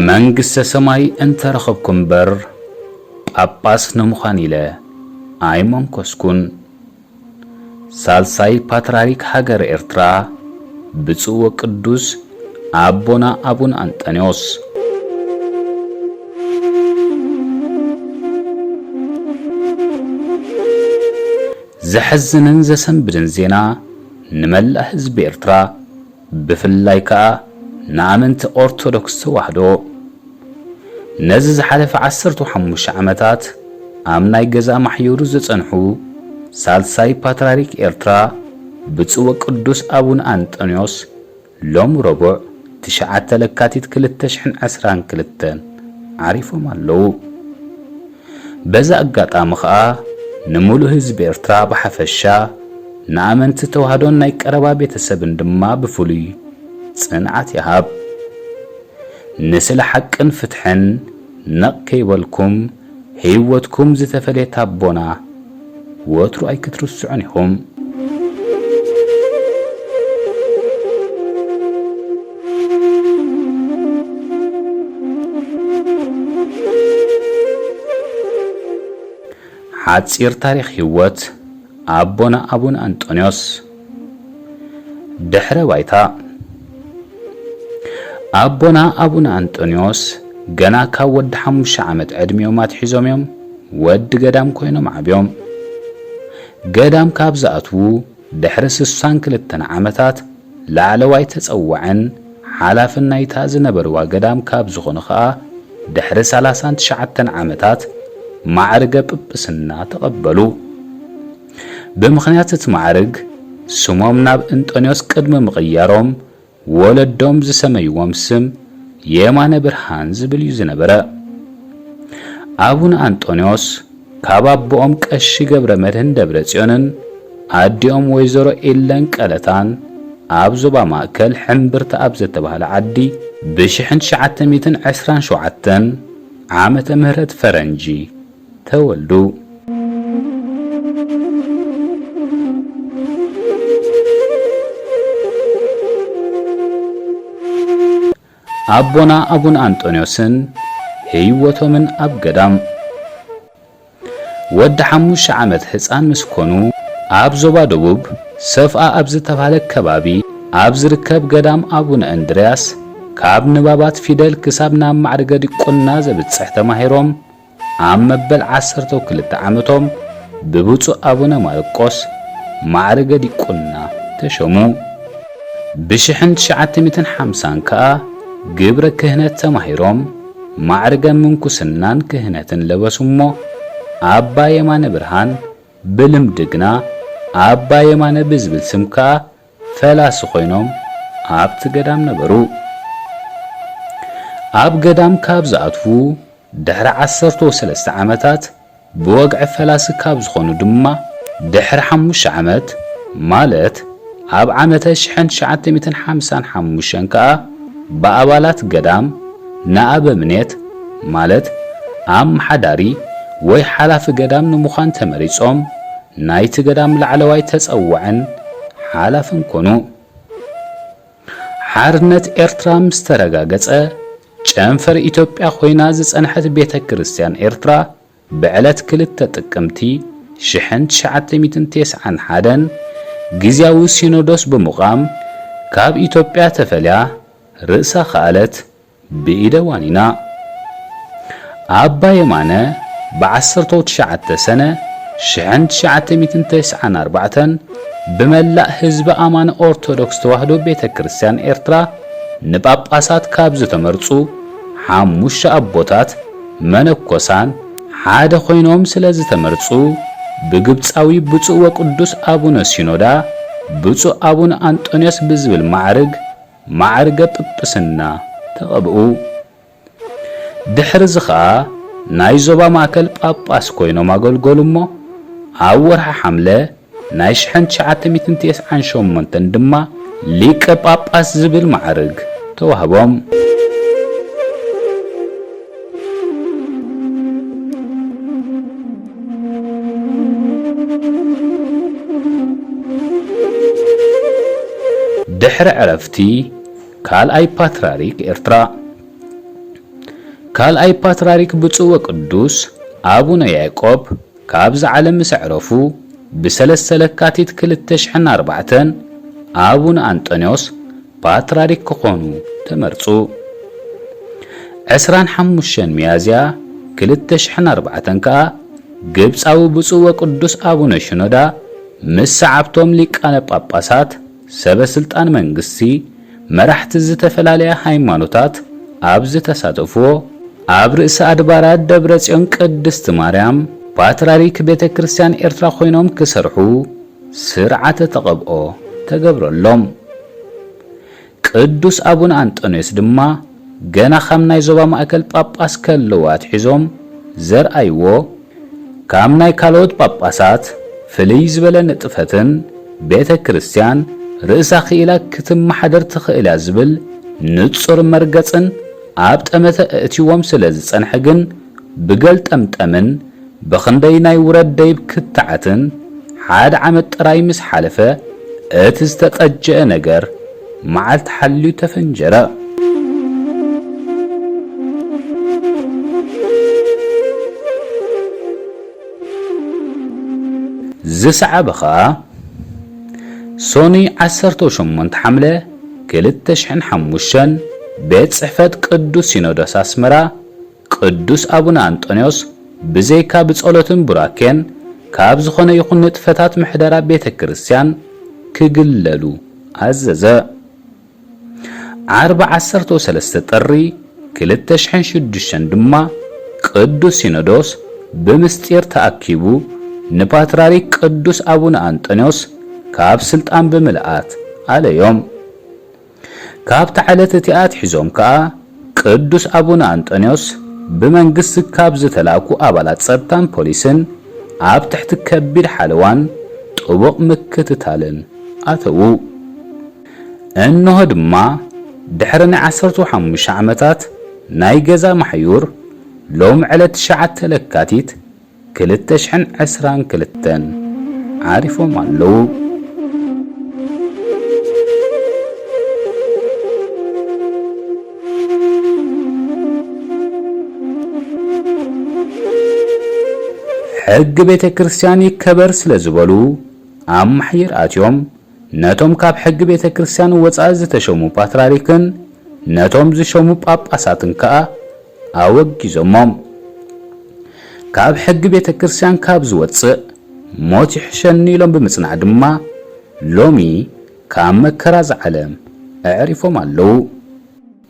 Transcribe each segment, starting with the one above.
መንግስተ ሰማይ እንተረኸብኩ እምበር፣ ጳጳስ ንምዃን ኢለ ኣይመንኮስኩን። ሳልሳይ ፓትርያርክ ሃገረ ኤርትራ፣ ብፁዕ ወቅዱስ ኣቦና ኣቡነ ኣንጠንዮስ። ዘሕዝንን ዘሰንብድን ዜና ንመላእ ህዝቢ ኤርትራ፣ ብፍላይ ከኣ ንኣመንቲ ኦርቶዶክስ ተዋህዶ። ነዚ ዝሓለፈ ዓሰርተ ሓሙሽተ ዓመታት ኣብ ናይ ገዛ ማሕዩር ዝጸንሑ ሳልሳይ ፓትርያርክ ኤርትራ ብፁዕ ወቅዱስ ኣቡነ ኣንጠንዮስ ሎም ረቡዕ ትሽዓተ ለካቲት ክልተ ሽሕን ዕስራን ክልተን ዓሪፎም ኣለዉ። በዚ ኣጋጣሚ ኸኣ ንምሉእ ህዝቢ ኤርትራ ብሓፈሻ ንኣመንቲ ተዋህዶን ናይ ቀረባ ቤተሰብን ድማ ብፍሉይ ጽንዓት ይሃብ። ንስለ ሓቅን ፍትሕን ነቕ ከይበልኩም፣ ህይወትኩም ዝተፈልየት ኣቦና ወትሩ ኣይክትርስዑን ኢኹም። ሓጺር ታሪኽ ህይወት ኣቦና ኣቡነ ኣንጦንዮስ። ድሕረ ባይታ። ኣቦና ኣቡነ ኣንጦንዮስ ገና ካብ ወዲ ሓሙሽተ ዓመት ዕድሚኦም ኣትሒዞም እዮም ወዲ ገዳም ኮይኖም ዓብዮም። ገዳም ካብ ዝኣትዉ ድሕሪ ስሳን ክልተን ዓመታት ላዕለዋይ ተጸዋዕን ሓላፍን ናይታ ዝነበርዋ ገዳም ካብ ዝኾኑ ኸኣ ድሕሪ ሰላሳን ትሽዓተን ዓመታት ማዕርገ ጵጵስና ተቐበሉ። ብምኽንያት እቲ ማዕርግ ስሞም ናብ እንጦንዮስ ቅድሚ ምቕያሮም ወለዶም ዝሰመይዎም ስም የማነ ብርሃን ዝብል እዩ ዝነበረ። ኣቡነ ኣንጦንዮስ ካብ ኣቦኦም ቀሺ ገብረ መድህን ደብረ ጽዮንን ኣዲኦም ወይዘሮ ኢለን ቀለታን ኣብ ዞባ ማእከል ሕምብርቲ ኣብ ዝተባህለ ዓዲ ብሽሕን ትሽዓተ ሚእትን ዕስራን ሸውዓተን ዓመተ ምህረት ፈረንጂ ተወልዱ። ኣቦና ኣቡነ ኣንጦንዮስን ህይወቶምን ኣብ ገዳም። ወዲ ሓሙሽተ ዓመት ህጻን ምስ ኮኑ፣ ኣብ ዞባ ደቡብ ሰፍኣ ኣብ ዝተባህለ ከባቢ ኣብ ዝርከብ ገዳም ኣቡነ እንድርያስ ካብ ንባባት ፊደል ክሳብ ናብ ማዕርገ ዲቁና ዘብጽሕ ተማሂሮም፣ ኣብ መበል ዓሰርተው ክልተ ዓመቶም ብብፁዕ ኣቡነ ማርቆስ ማዕርገ ዲቁና ተሸሙ። ብሽሕን ትሽዓተ ሚእትን ሓምሳን ከኣ ግብረ ክህነት ተማሂሮም ማዕርገ ምንኩስናን ክህነትን ለበሱ እሞ፣ ኣባ የማነ ብርሃን ብልምዲ ግና ኣባ የማነ ብዝብል ስም ከኣ ፈላሲ ኮይኖም ኣብቲ ገዳም ነበሩ። ኣብ ገዳም ካብ ዝኣትዉ ድሕሪ ዓሰርተ ወሰለስተ ዓመታት ብወግዒ ፈላሲ ካብ ዝኾኑ ድማ ድሕሪ ሓሙሽተ ዓመት፣ ማለት ኣብ ዓመተ ሽሕን ትሽዓተ ሚእትን ሓምሳን ሓሙሽተን ከኣ ብኣባላት ገዳም ንኣበምኔት፣ ማለት ኣመሓዳሪ ወይ ሓላፊ ገዳም ንምዃን ተመሪጾም፣ ናይቲ ገዳም ላዕለዋይ ተጸዋዕን ሓላፍን ኮኑ። ሓርነት ኤርትራ ምስ ተረጋገጸ፣ ጨንፈር ኢትዮጵያ ኮይና ዝጸንሐት ቤተ ክርስቲያን ኤርትራ፣ ብዕለት ክልተ ጥቅምቲ ሽሕን ትሽዓተ ሚእትን ተስዓን ሓደን ግዝያዊ ሲኖዶስ ብምቋም፣ ካብ ኢትዮጵያ ተፈልያ ርእሳ ከኣለት። ብኢደ ዋኒና። ኣባ የማነ ብዓሰርተው ትሽዓተ ሰነ ሽሕን ትሽዓተ ሚእትን ተስዓን ኣርባዕተን ብመላእ ህዝቢ ኣማኒ ኦርቶዶክስ ተዋህዶ ቤተ ክርስቲያን ኤርትራ ንጳጳሳት ካብ ዝተመርጹ ሓሙሽተ ኣቦታት መነኮሳን ሓደ ኮይኖም ስለ ዝተመርጹ፣ ብግብጻዊ ብፁዕ ወቅዱስ ኣቡነ ሲኖዳ ብፁዕ ኣቡነ ኣንጦንዮስ ብዝብል ማዕርግ ማዕርገ ጵጵስና ተቐብኡ። ድሕርዚ ኸኣ ናይ ዞባ ማእከል ጳጳስ ኮይኖም ኣገልገሉ እሞ፣ ኣብ ወርሒ ሓምለ ናይ ሽሕን ትሽዓተ ሚእትን ተስዓን ሸሞንተን ድማ ሊቀ ጳጳስ ዝብል ማዕርግ ተዋህቦም። ድሕሪ ዕረፍቲ ካልኣይ ፓትርያርክ ኤርትራ፣ ካልኣይ ፓትርያርክ ብፁዕ ወቅዱስ ኣቡነ ያዕቆብ ካብዚ ዓለም ምስ ኣዕረፉ፣ ብሰለስተ ለካቲት ክልተ ሽሕን ኣርባዕተን ኣቡነ ኣንጠንዮስ ፓትርያርክ ክኾኑ ተመርጹ። ዕስራን ሓሙሽተን ሚያዝያ ክልተ ሽሕን ኣርባዕተን ከኣ ግብጻዊ ብፁዕ ወቅዱስ ኣቡነ ሽኖዳ ምስ ሰዓብቶም ሊቃነ ጳጳሳት፣ ሰበ ስልጣን መንግስቲ፣ መራሕቲ ዝተፈላለያ ሃይማኖታት ኣብ ዝተሳተፍዎ፣ ኣብ ርእሰ ኣድባራት ደብረ ጽዮን ቅድስቲ ማርያም ፓትርያርክ ቤተ ክርስቲያን ኤርትራ ኮይኖም ክሰርሑ ስርዓተ ተቐብኦ ተገብረሎም። ቅዱስ ኣቡነ ኣንጠንዮስ ድማ ገና ካብ ናይ ዞባ ማእከል ጳጳስ ከለዉ ኣትሒዞም ዘርኣይዎ፣ ካብ ናይ ካልኦት ጳጳሳት ፍልይ ዝበለ ንጥፈትን ቤተ ክርስቲያን ርእሳ ክኢላ ክትመሓደር ትኽእል እያ ዝብል ንጹር መርገጽን ኣብ ጠመተ ኣእትይዎም ስለ ዝጸንሐ ግን፣ ብገልጠምጠምን ብኽንደይ ናይ ውረድ ደይብ ክትዓትን ሓደ ዓመት ጥራይ ምስ ሓለፈ፣ እቲ ዝተቐጀአ ነገር መዓልቲ ሓልዩ ተፈንጀረ። ዝሰዓበ ኸኣ፣ ሶኑይ ዓሰርተ ሸሞንተ ሓምለ ክልተ ሽሕን ሓሙሽተን፣ ቤት ጽሕፈት ቅዱስ ሲኖዶስ ኣስመራ፣ ቅዱስ ኣቡነ ኣንጠንዮስ ብዘይካ ብጸሎትን ቡራኬን ካብ ዝኾነ ይኹን ንጥፈታት ምሕደራ ቤተ ክርስቲያን ክግለሉ ኣዘዘ። ዓርቢ ዓሰርተ ሰለስተ ጥሪ ክልተ ሽሕን ሽዱሽተን ድማ ቅዱስ ሲኖዶስ ብምስጢር ተኣኪቡ ንፓትርያርክ ቅዱስ ኣቡነ ኣንጠንዮስ ካብ ስልጣን ብምልኣት ኣለዮም። ካብታ ዕለት እቲኣ ኣትሒዞም ከኣ ቅዱስ ኣቡነ ኣንጠንዮስ ብመንግስቲ ካብ ዝተላእኩ ኣባላት ጸጥታን ፖሊስን ኣብ ትሕቲ ከቢድ ሓለዋን ጥቡቕ ምክትታልን ኣተዉ። እንሆ ድማ ድሕሪ ናይ ዓሰርተ ሓሙሽተ ዓመታት ናይ ገዛ ማሕዩር፣ ሎም ዕለት ትሽዓተ ለካቲት ክልተ ሽሕን ዕስራን ክልተን ዓሪፎም ኣለዉ። ሕጊ ቤተ ክርስቲያን ይከበር ስለ ዝበሉ፣ ኣብ ማሕይር ኣትዮም ነቶም ካብ ሕጊ ቤተ ክርስቲያን ወጻኢ ዝተሸሙ ፓትርያርክን ነቶም ዝሸሙ ጳጳሳትን ከኣ ኣወጊዞሞም። ካብ ሕጊ ቤተ ክርስቲያን ካብ ዝወጽእ ሞት ይሕሸኒ ኢሎም ብምጽናዕ ድማ፣ ሎሚ ካብ መከራ እዚ ዓለም ኣዕሪፎም ኣለዉ።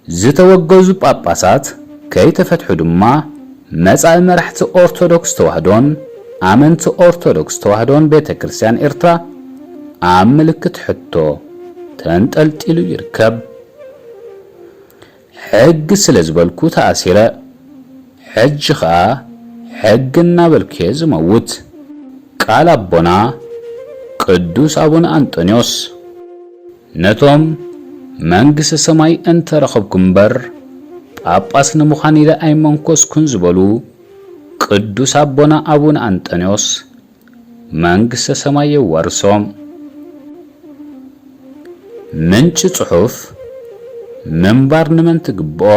ዝተወገዙ ጳጳሳት ከይተፈትሑ ድማ፣ መጻኢ መራሕቲ ኦርቶዶክስ ተዋህዶን ኣመንቲ ኦርቶዶክስ ተዋህዶን ቤተ ክርስቲያን ኤርትራ ኣብ ምልክት ሕቶ ተንጠልጢሉ ይርከብ። ሕጊ ስለ ዝበልኩ ተኣሲረ፣ ሕጂ ኸኣ ሕጊ እናበልኩ እየ ዝመውት። ቃል ኣቦና ቅዱስ ኣቡነ ኣንጠንዮስ፣ ነቶም መንግስተ ሰማይ እንተረኸብኩ እምበር ጳጳስ ንምዃን ኢለ ኣይመንኮስኩን ዝበሉ ቅዱስ ኣቦና ኣቡነ ኣንጠንዮስ፣ መንግስተ ሰማይ የዋርሶም። ምንጪ ጽሑፍ፣ ምንባር ንመን ትግብኦ?